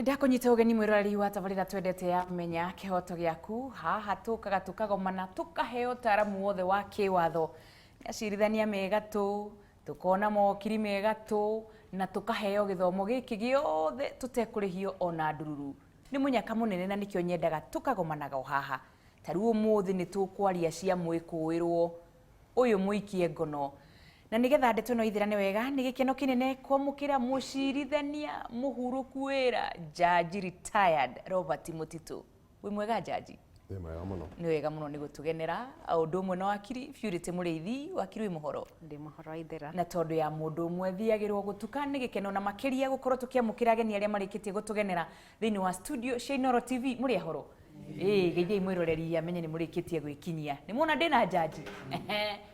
Nĩndakũnyita ũgeni mwĩroreri wa tabarĩra twendete ya Menya Kĩhoto Gĩaku. Haha tũkaga tũkagomana tũkaheo ũtaaramu wothe wa kĩwatho nĩ acirithania me gatũ, tũkona mowakiri me gatũ na tũkaheo gĩthomo gĩkĩ gĩothe tũtekũrĩhio ona ndururu. Nĩ mũnyaka mũnene na nĩkĩo nyendaga tũkagomanaga o haha. Ta rĩu ũmũthĩ nĩtũkwaria cia mwĩkũĩrwo ũyũ mũikie ngono. Na nĩgetha ndeto ĩno ithirane wega, nĩ gĩkeno kĩnene kwamũkĩra mũcirithania mũhurũku wĩra, Judge retired Robert Mũtitũ. Wĩ mwega Judge? Wĩ mwega mũno. Nĩ wega mũno nĩ gũtũgenera. O ũndũ ũmwe na wakiri Purity Mũrĩithi. Wakiri wĩ mũhoro? Ndĩ mũhoro Waithera. Na tondũ ya mũndũ ũmwe thiagĩrwo gũtuka, nĩ gĩkeno na makĩria gũkorwo tũkĩamũkĩra ageni arĩa marĩkĩtie gũtũgenera thĩinĩ wa studio cia Inooro TV. Mũrĩ ahoro? Ĩĩ, geithiai mwĩroreri amenye nĩ mũrĩkĩtie gwĩkinyia. Nĩ muona ndĩna njanji?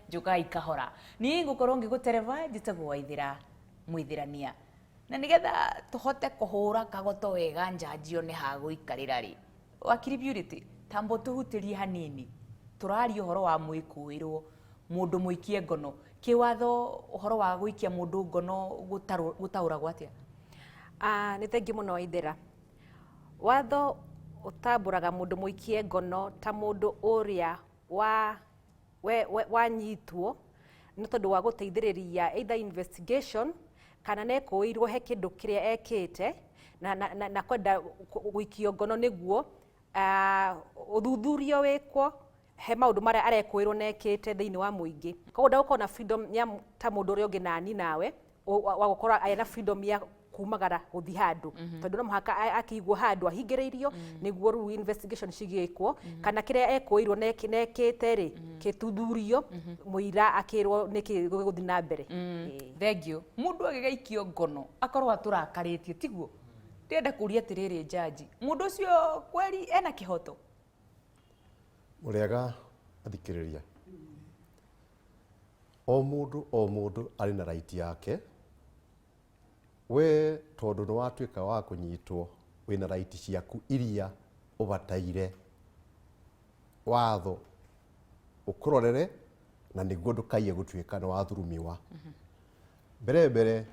Njũkai kahora. Niĩ ngũkorwo ngĩgũtereba njĩtagwo Waithĩra Mwĩthĩrania. Na nĩgetha tũhote kũhũra kagoto wega njanji one ha gũikarĩra rĩ, Wakiri Purity, tamba ũtũhutĩrie hanini. Tũraria ũhoro wa mwĩkũĩrwo, mũndũ mũikie ngono. Kĩwatho ũhoro wa gũikia mũndũ ngono gũtaũragwo atĩa? Nĩ thengiũ mũno Waithĩra. Watho ũtambũraga mũndũ mũikie ngono ta mũndũ ũrĩa wa wanyitwo nĩ tondũ wa gũteithĩrĩria either investigation kana nĩ ekũĩirwo he kĩndũ kĩrĩa ekĩte na, na, na, na kwenda gũikio ngono nĩguo ũthuthuria wĩkwo he maũndũ marĩa arekũĩrwo na ekĩte thĩinĩ wa mũingĩ. Koguo ndagũkorwo na freedom ya ta mũndũ ũrĩa ũngĩ nani nawe wa gũkorwo ena freedom ya kumagara gũthiĩ handũ, tondũ no mũhaka akĩigwo handũ ahingĩrĩirio nĩguo rĩu investigation cigĩkwo, kana kĩrĩa ekũĩirwo na ekĩte rĩ kĩthuthurio, mũira akĩrwo nĩkĩ gĩgũthiĩ na mbere. Ĩĩ. Thengiũ. Mũndũ agĩgaikio ngono akorwo atũrakarĩtie, tiguo? Ndĩrenda kũria atĩrĩrĩ njanji, mũndũ ũcio kweri ena kĩhoto? Mũrĩega athikĩrĩria. O mũndũ o mũndũ arĩ na right yake. We tondũ nĩ watuĩka wa kũnyitwo wĩna right ciaku iria ũbataire watho ũkũrorere na nĩguo ndũkaiye gũtuĩka nĩ wathurumiwa. Mbere mbere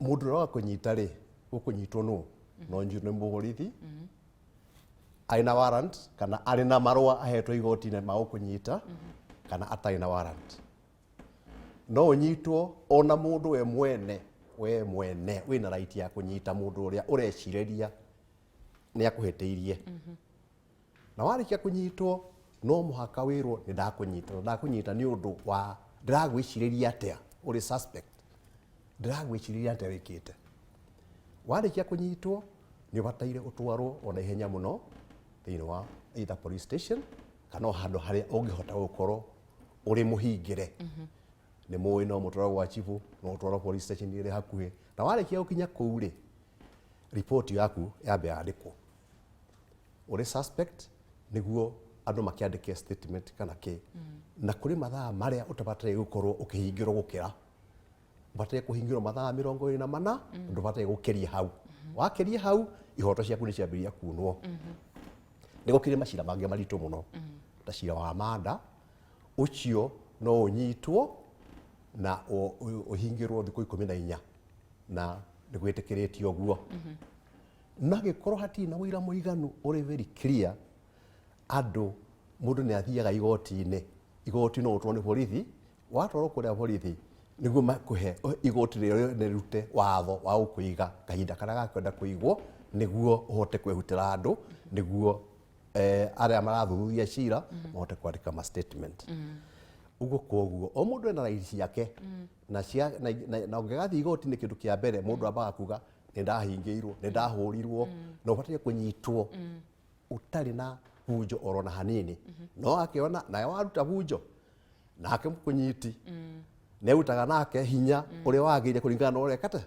mũndũ ũrĩa wakũnyita rĩ, ũkũnyitwo nũ? No nĩ mũborithi arĩ na warrant kana arĩ na marũa ahetwo igoti-inĩ ma gũkũnyita kana atarĩ na warrant. No ũnyitwo ona mũndũ we mwene, we mwene wĩna right ya kũnyita mũndũ ũrĩa ũrecirĩria nĩ akũhĩtĩirie. Na warĩkia kũnyitwo no mũhaka wĩrwo nĩ ndakũnyita, na ndakũnyita nĩ ũndũ wa ndĩragwĩcirĩria atĩa ũrĩ suspect, ndĩragwĩcirĩria atĩa wĩkĩte. Warĩkia kũnyitwo nĩ ũbataire ũtwarwo o na ihenya mũno thĩinĩ wa either police station kana o handũ harĩa ũngĩhota gũkorwo ũrĩ mũhingĩre. Nĩ mũĩ no mũtwarwo gwa chibũ, no ũtwarwo police station ĩrĩ hakuhĩ. Na warĩkia gũkinya kũu rĩ, riboti yaku yambe yandĩkwo ũrĩ suspect nĩguo andũ makĩandĩke statement kana kĩ. Na kũrĩ mathaa marĩa ũtabataire gũkorwo ũkĩhingĩrwo gũkĩra. Ũbataire kũhingĩrwo mathaa 24, ndũbataire gũkĩria hau. Wakĩria hau, ihoto ciaku nĩ ciambĩrĩria kunwo. Nĩ gũkĩrĩ macira mangĩ maritũ mũno, ta cira wa manda, ũcio no ũnyitwo na ũhingĩrwo thikũ 14, na nĩ gwĩtĩkĩrĩtio ũguo. Na angĩkorwo hatirĩ na ũira mũiganu ũrĩ very clear, andũ, mũndũ nĩ athiaga igoti-inĩ, igoti no ũtwarwo nĩ borithi, Watwarwo kũrĩa borithi nĩguo makũhe igoti rĩo rĩrute watho wa gũkũiga kahinda karĩa gakwenda kũigwo nĩguo ũhote kwĩrutĩra andũ nĩguo arĩa marathuthuria cira mahote kwandĩka ma statement. Ũguo koguo o mũndũ ena right ciake na cia na na ũngĩgathiĩ igoti-inĩ kĩndũ kĩa mbere mũndũ ambaga kuga nĩ ndahingĩirwo, nĩ ndahũrirwo, na ũbataire kũnyitwo ũtarĩ na bunjo oro na hanini. No akĩona nawe waruta bunjo nake mũkũnyiti nĩ arutaga nake hinya ũrĩa wagĩrĩire kũringana na ũrĩa ekate.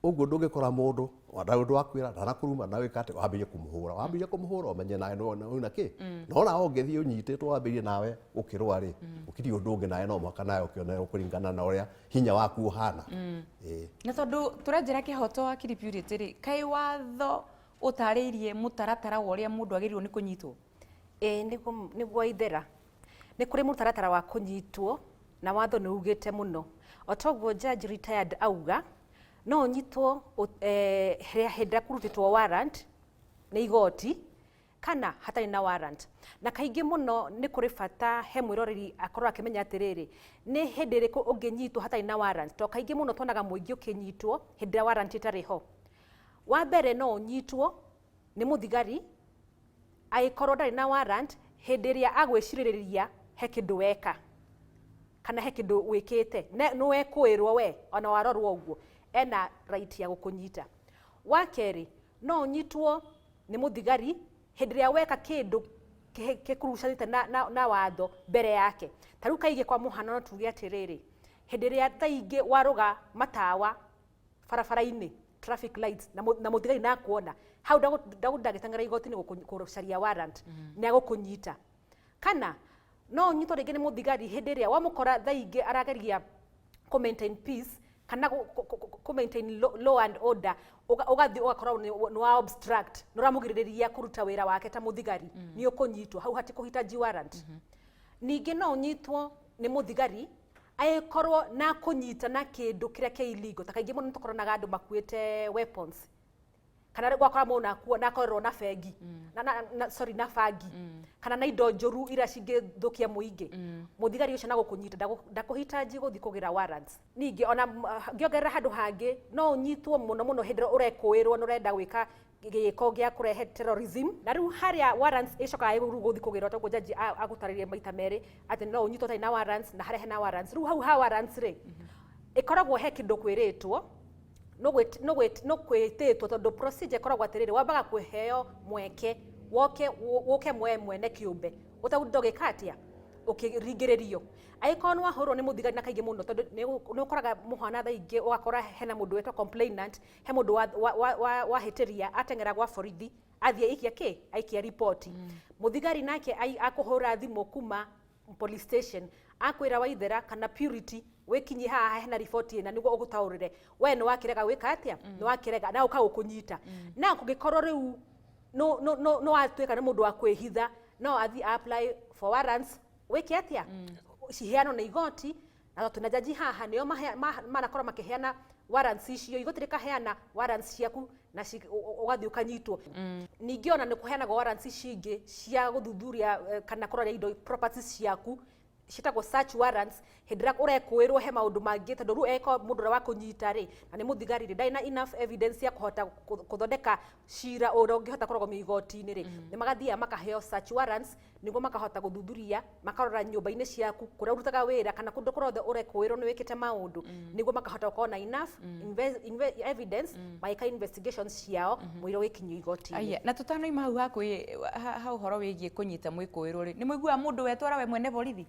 Ũguo ndũngĩkora mũndũ ndarĩ ũndũ wakwĩra, ndanakũruma, ndanagwĩka atĩ, wambĩrĩrie kũmũhũra. Wambĩrĩria kũmũhũra ũmenye nawe wĩna kĩ. No nawe ũngĩthiĩ ũnyitĩtwo wambĩrĩrie nawe gũkĩrũa rĩ, gũtirĩ ũndũ ũngĩ nawe no mũhaka nawe ũkĩonerwo kũringana na ũrĩa hinya waku ũhana. Ĩĩ. Na tondũ tũrenjera kĩhoto wakiri Purity rĩ, kaĩ watho ũtarĩirie mũtaratara wa ũrĩa mũndũ agĩrĩirwo nĩ kũnyitwo? Ĩĩ nĩguo Ithera. Nĩ kũrĩ mũtaratara wa kũnyitwo na watho nĩ ugĩte mũno. O toguo judge retired auga, No ũnyitwo hĩndĩ ĩrĩa kũrutĩtwo warrant nĩ igoti kana hatarĩ na warrant. Na kaingĩ mũno nĩ kũrĩ bata he mwĩroreri akorwo akĩmenya atĩrĩrĩ, nĩ hĩndĩ ĩrĩkũ ũngĩnyitwo hatarĩ na warrant, tondũ kaingĩ mũno tuonaga mũingĩ ũkĩnyitwo hĩndĩ ĩrĩa warrant ĩtarĩ ho. Wa mbere, no ũnyitwo nĩ mũthigari angĩkorwo ndarĩ na warrant, hĩndĩ ĩrĩa agwĩcirĩrĩria he kĩndũ weka kana he kĩndũ wĩkĩte nĩ wekũĩrwo we ona warorwo ũguo, ena right ya gũkũnyita. Wa kerĩ, no ũnyitwo nĩ mũthigari hĩndĩ ĩrĩa weka kĩndũ gĩkurucanĩte na watho mbere yake. Ta rĩu kaingĩ, kwa mũhano, no tuge atĩrĩrĩ, hĩndĩ ĩrĩa thaa ingĩ warũga matawa barabara-inĩ, traffic lights, na mũthigari nakuona hau, ndagũteng'era igoti-inĩ gũcaria warrant, nĩ agũkũnyita. Kana no ũnyitwo rĩngĩ nĩ mũthigari hĩndĩ ĩrĩa wamũkora thaa ingĩ arageria kũ maintain peace kana kũ maintain law and order, ũgathiĩ ũgakorwo nĩ wa obstruct, nĩ ũramũgirĩrĩria kũruta wĩra wake ta mũthigari, nĩ ũkũnyitwo hau, hatikũhitaji warrant. Ningĩ no ũnyitwo nĩ mũthigari angĩkorwo na kũnyita na kĩndũ kĩrĩa kĩ illegal. Ta kaingĩ mũno nĩtũkoranaga andũ makuĩte weapons, kana rĩu gwakora mũndũ nakorerwo na bengi na, sorry, na bangi kana na indo njũru iria cingĩthũkia mũingĩ, mũthigari ũcio na gũkũnyita ndakũhitaji gũthiĩ kũgĩra warrants. Ningĩ ona ngĩongerera handũ hangĩ, no ũnyitwo mũno mũno hĩndĩ ĩrĩa ũrekũĩrwo nĩ ũrenda gwĩka gĩko gĩa kũrehe terrorism, na rĩu harĩa warrants ĩcokaga rĩu gũthiĩ kũgĩrwo, toguo jaji agũtarĩria maita merĩ atĩ no ũnyitwo ũtarĩ na warrants na harĩa hena warrants. Rĩu hau ha warrants rĩ, ĩkoragwo he kĩndũ kwĩrĩtwo no kwĩtĩtwo, tondũ procedure ĩkoragwo atĩrĩrĩ, wambaga kũheo mweke woke ũke mwe mwene kĩũmbe ũtagũtinda ũgĩka atĩa ũkĩringĩrĩrio. Angĩkorwo nĩ wahũrwo nĩ mũthigari, na kaingĩ mũno tondũ nĩ ũkoraga mũhana thaa ingĩ ũgakora hena mũndũ wetwo complainant, he mũndũ wahĩtĩria ateng'era gwa borithi, athiĩ aikia kĩ, aikia riboti, mũthigari nake akũhũra thimũ kuma police station, akwĩra, "Waithera kana Purity, wĩkinyie haha, hena riboti ĩna nĩguo ũgũtaũrĩre." We nĩ wakĩrega gwĩka atĩa? Nĩ wakĩrega na ũka gũkũnyita. Na kũngĩkorwo rĩu no watuĩka nĩ mũndũ wa kwĩhitha, no athiĩ apply for warrants, wĩke atĩa, ciheanwo nĩ igoti. Na twĩna jaji haha, nĩo manakorwo makĩheana warrants icio, igoti rĩkaheana warrants ciaku na ũgathiĩ ũkanyitwo. Ningĩ ona nĩ kũheanagwo warrants ici ingĩ cia gũthuthuria kana kũrora indo, properties ciaku, ciĩtagwo search warrants, hĩndĩ ĩrĩa ũrekũĩrwo he maũndũ mangĩ, tondũ rĩu eko mũndũ ũrĩa wakũnyita rĩ, na nĩ mũthigari rĩ, ndarĩ na enough evidence ya kũhota gũthondeka cira ũrĩa ũngĩhota kũrũgamio igoti-inĩ rĩ, nĩ magathiaga makaheo search warrants nĩguo makahota gũthuthuria, makarora nyũmba-inĩ ciaku kũrĩa ũrutaga wĩra kana kũndũ kũrĩa ũrekũĩrwo nĩ wĩkĩte maũndũ, nĩguo makahota gũkorwo na enough evidence magĩka investigations ciao mũira ũgĩkinyio igoti-inĩ. Aya, na tutanoima hau ha ũhoro wĩgiĩ kũnyita mwĩkũĩrwo rĩ, nĩ mũiguaga mũndũ wetwara we mwene borithi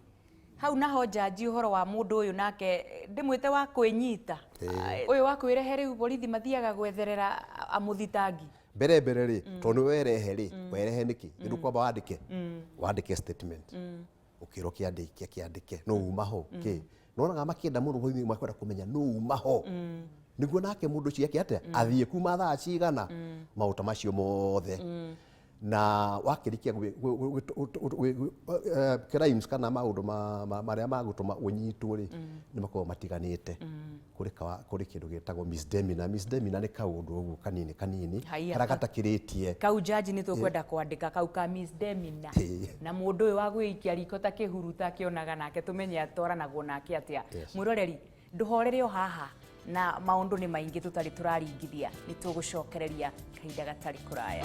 hau, naho njanji ũhoro wa mũndũ ũyũ nake ndĩmwĩte wa kwĩnyita. Ai, ũyũ wa kwĩrehe rĩu borithi mathiaga gwetherera amũthitangi. Mbere mbere rĩ, tondũ nĩ werehe rĩ, werehe nĩkĩ? Nĩ ndũkwamba wandĩke statement, ũkĩrwo kĩandĩke kĩandĩke no uma ho kĩ nonaga makĩenda mũno borithi, makwenda kũmenya no uma ho nĩguo nake mũndũ ũcio eke atĩa, athiĩ kuma thaa cigana, maũndũ ta macio mothe. Na wakĩrĩkia crimes kana maũndũ marĩa magũtũma ũnyitwo rĩ, nĩ makoragwo matiganĩte. Kũrĩ kĩndũ gĩtagwo misdemeanor. Misdemeanor nĩ kaũndũ ũguo kanini kanini Haiya, karĩa gatakĩrĩtie. Kau jaji nĩ tũkwenda kwandĩka kau ka misdemeanor na mũndũ ũyũ wa gwĩikia riko ta kĩhuruta akĩonaga nake tũmenye atwaranagwo nake atĩa. Mwĩroreri, ndũhorere o haha, na maũndũ nĩ maingĩ tũtarĩ tũraringithia, nĩ tũgũcokereria kahinda gatarĩ kũraya.